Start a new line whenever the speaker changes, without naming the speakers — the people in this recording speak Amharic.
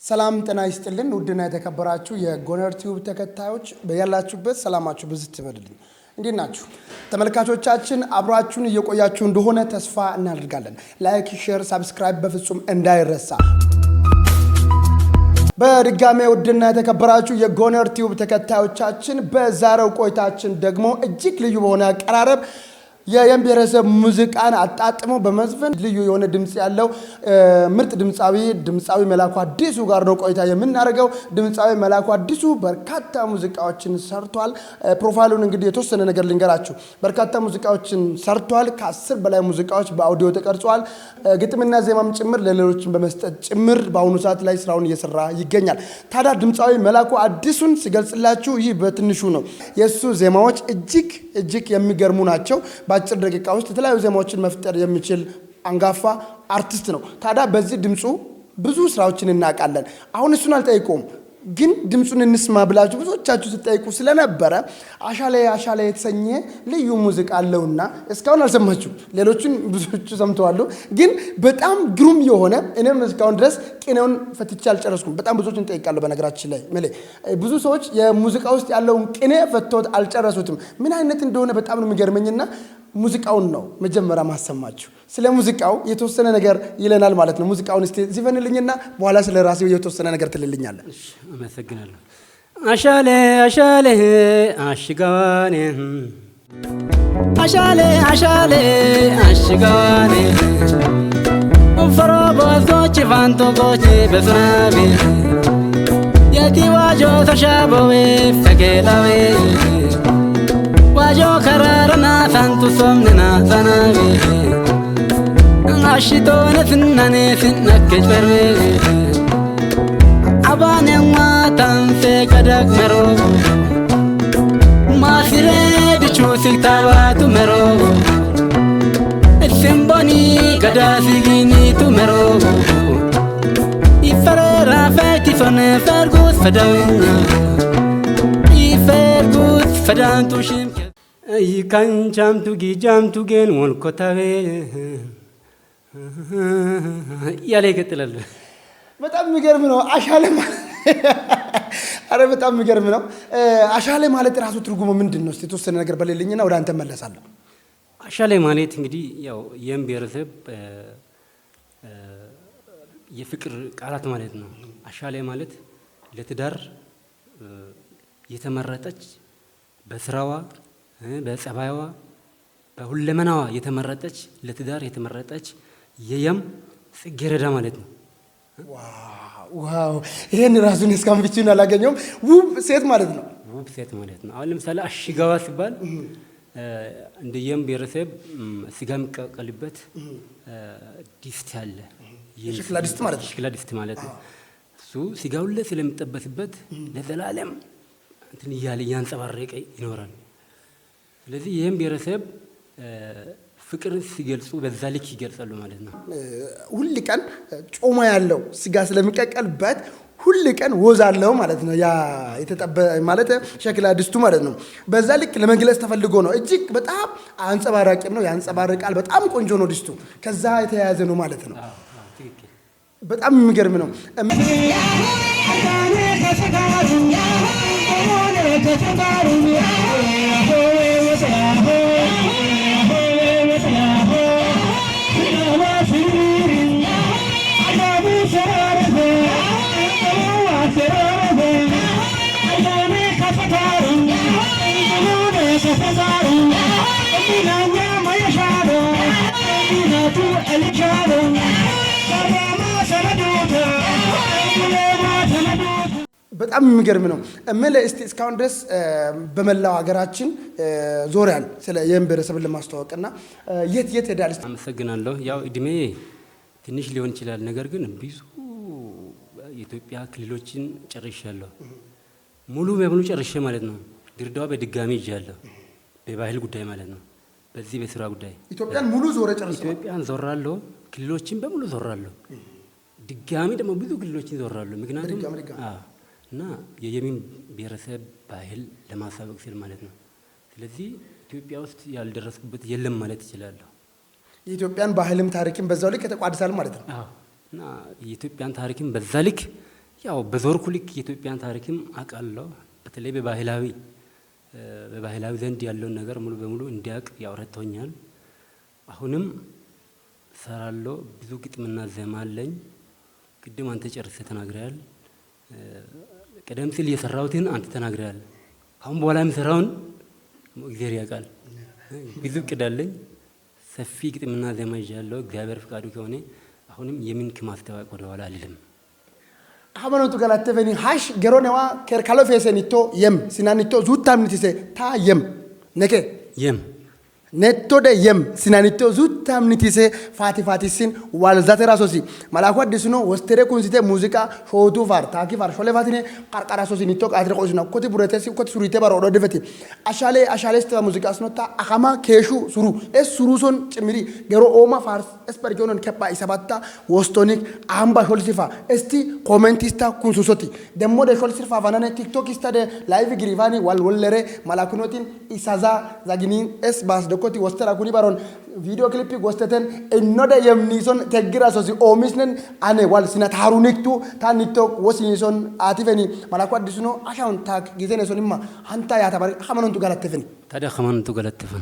ሰላም ጤና ይስጥልን። ውድና የተከበራችሁ የጎነር ቲዩብ ተከታዮች፣ በያላችሁበት ሰላማችሁ ብዝት ይበልልኝ። እንዴት ናችሁ ተመልካቾቻችን? አብራችሁን እየቆያችሁ እንደሆነ ተስፋ እናደርጋለን። Like፣ share፣ subscribe በፍጹም እንዳይረሳ። በድጋሜ ውድና የተከበራችሁ የጎነር ቲዩብ ተከታዮቻችን፣ በዛሬው ቆይታችን ደግሞ እጅግ ልዩ በሆነ አቀራረብ የየም ብሔረሰብ ሙዚቃን አጣጥሞ በመዝፈን ልዩ የሆነ ድምፅ ያለው ምርጥ ድምፃዊ፣ ድምፃዊ መላኩ አዲሱ ጋር ነው ቆይታ የምናደርገው። ድምፃዊ መላኩ አዲሱ በርካታ ሙዚቃዎችን ሰርቷል። Profile ኡን እንግዲህ የተወሰነ ነገር ልንገራችሁ። በርካታ ሙዚቃዎችን ሰርቷል። ከ10 በላይ ሙዚቃዎች በአውዲዮ ተቀርጿል። ግጥምና ዜማም ጭምር ለሌሎችን በመስጠት ጭምር በአሁኑ ሰዓት ላይ ስራውን እየሰራ ይገኛል። ታዲያ ድምፃዊ መላኩ አዲሱን ስገልጽላችሁ ይህ በትንሹ ነው። የእሱ ዜማዎች እጅግ እጅግ የሚገርሙ ናቸው። በአጭር ደቂቃ ውስጥ የተለያዩ ዜማዎችን መፍጠር የሚችል አንጋፋ አርቲስት ነው። ታዲያ በዚህ ድምፁ ብዙ ስራዎችን እናውቃለን። አሁን እሱን አልጠይቀውም፣ ግን ድምፁን እንስማ ብላችሁ ብዙዎቻችሁ ስትጠይቁ ስለነበረ አሻሌ አሻሌ የተሰኘ ልዩ ሙዚቃ አለውና እስካሁን አልሰማችሁም። ሌሎቹን ብዙዎቹ ሰምተዋሉ፣ ግን በጣም ግሩም የሆነ፣ እኔም እስካሁን ድረስ ቅኔውን ፈትቼ አልጨረስኩም። በጣም ብዙዎችን እጠይቃለሁ። በነገራችን ላይ መሌ ብዙ ሰዎች የሙዚቃ ውስጥ ያለውን ቅኔ ፈትቶት አልጨረሱትም። ምን አይነት እንደሆነ በጣም ነው የሚገርመኝና ሙዚቃውን ነው መጀመሪያ ማሰማችሁ። ስለ ሙዚቃው የተወሰነ ነገር ይለናል ማለት ነው። ሙዚቃውን እስቲ ዝፈንልኝና በኋላ ስለ ራሴው የተወሰነ ነገር ትልልኛለህ።
አመሰግናለሁ። አሻሌ አሻሌ አሽጋዋኔ፣ አሻሌ አሻሌ አሽጋዋኔ፣ ፈሮ ቦዞች ፋንቶ ጎች በሱናቤ የቲዋጆ ተሻቦዌ ፈጌላዌ ዋጆ ከራረና ሳንቱ ሶምንና ሰናቤ አሽቶነ ስናኔ ስናከች በርቤ አባኔዋ ታንሴ ቀዳቅ መሮ ማሲሬ ድቹ ሲግታባቱ መሮ ሲምቦኒ ገዳሲጊኒቱ መሮ ይፈረራ ፈቲሶነ ፈርጉስ ፈዳዊኛ ይፈርጉስ ፈዳንቱ ሽምከ ይካንቻምቱ ጊጃምቱ ጌን ወልኮታቤ እያለ ይቀጥላል።
በጣም የሚገርም ነው። አሻሌ ማለት፣ አረ በጣም የሚገርም ነው። አሻሌ ማለት ራሱ ትርጉሙ ምንድን ነው? እስቲ የተወሰነ ነገር በሌለኝና ወደ አንተ መለሳለሁ።
አሻሌ ማለት እንግዲህ ያው የም ብሔረሰብ የፍቅር ቃላት ማለት ነው። አሻሌ ማለት ለትዳር የተመረጠች፣ በስራዋ፣ በጸባይዋ፣ በሁለመናዋ የተመረጠች፣ ለትዳር የተመረጠች የየም ጽጌረዳ ማለት ነው።
Wow! ይሄን ራሱን እስካሁን ብቻውን አላገኘውም። ውብ ሴት ማለት ነው።
ውብ ሴት ማለት ነው። አሁን ለምሳሌ አሽጋዋ ሲባል እንደ የም ብሔረሰብ ስጋ የሚቀቀልበት ድስት አለ።
ሸክላ ድስት ማለት ነው።
ሸክላ ድስት ማለት ነው። እሱ ስጋው ሁሌ ስለሚጠበስበት ለዘላለም እንትን እያለ እያንጸባረቀ ይኖራል። ስለዚህ ይህም ብሔረሰብ ፍቅርን ሲገልጹ በዛ ልክ ይገልጻሉ ማለት ነው።
ሁል ቀን ጮማ ያለው ስጋ ስለሚቀቀልበት ሁል ቀን ወዝ አለው ማለት ነው። ያ የተጠበ ማለት ሸክላ ድስቱ ማለት ነው። በዛ ልክ ለመግለጽ ተፈልጎ ነው። እጅግ በጣም አንጸባራቂም ነው፣ ያንጸባርቃል። በጣም ቆንጆ ነው ድስቱ። ከዛ የተያያዘ ነው ማለት ነው። በጣም የሚገርም ነው። በጣም የሚገርም ነው። እምልህ እስቲ እስካሁን ድረስ በመላው ሀገራችን ዞሪያል ስለ የም ብሔረሰብን ለማስተዋወቅ እና የት የት ሄዳል?
አመሰግናለሁ። ያው እድሜ ትንሽ ሊሆን ይችላል፣ ነገር ግን ብዙ የኢትዮጵያ ክልሎችን ጨርሻለሁ። ሙሉ በሙሉ ጨርሼ ማለት ነው። ድሬዳዋ በድጋሚ ይዣለሁ፣ በባህል ጉዳይ ማለት ነው። በዚህ በስራ ጉዳይ
ኢትዮጵያን ሙሉ ዞረ ጨርሰዋል።
ኢትዮጵያን ዞራለሁ፣ ክልሎችን በሙሉ ዞራለሁ። ድጋሚ ደግሞ ብዙ ክልሎችን ዞራለሁ። ምክንያቱም
በድጋሚ ድጋሚ።
አዎ፣ እና የየሚን ብሔረሰብ ባህል ለማሳወቅ ስል ማለት ነው። ስለዚህ ኢትዮጵያ ውስጥ ያልደረስኩበት የለም ማለት እችላለሁ።
የኢትዮጵያን ባህልም ታሪክም በዛው ልክ ተቋድሳል ማለት ነው።
አዎ፣ እና የኢትዮጵያን ታሪክም በዛ ልክ ያው በዞርኩ ልክ የኢትዮጵያን ታሪክም አውቃለሁ። በተለይ በባህላዊ ዘንድ ያለውን ነገር ሙሉ በሙሉ እንዲያውቅ ያው ረድቶኛል። አሁንም ሰራለሁ። ብዙ ግጥምና ዜማ አለኝ። ቅድም አንተ ጨርሰህ ተናግረሃል። ቀደም ሲል የሰራሁትን አንተ ተናግረሃል። አሁን በኋላ የምሰራውን እግዚአብሔር ያውቃል። ብዙ እቅድ አለኝ። ሰፊ ግጥምና ዜማ ይዣለሁ። እግዚአብሔር ፍቃዱ ከሆነ አሁንም የምን ከማስተዋወቅ ወደኋላ አልልም።
Hamanontu galattefeni hash geronewa kerkalo feesenitto yem sinanitto zuuttamnitise ta yem neke
የም
nettode yem sinanitto zuuttamnitise faati faatisin walzate rasosi malaku addisuno wostere kunsite muziqa shootu far taaki far shole fatine qarqarasosi nitto qaatire qoisuna koti buretesi koti surite baro odo defeti ashale ashale steva muziqa snota akama keeshu suru es suru son cimiri gero oma far esperjonon keppa isabatta wostonik amba sholsifa esti kommentista kunsusoti demmo de sholsirfa vanane tiktokista de live girivani wal wollere malakunotin isaza zaginin es bas dokoti wostera kuni baron video clip gosteten ennode yemnison tegira sosi omisnen ane wal sina taruniktu ta niktok wosinison atifeni malaku addisuno ashaun tak gizene sonimma hanta yata bar hamanontu galattefeni
ታዲያ ከማንቱ ገለጥፈን።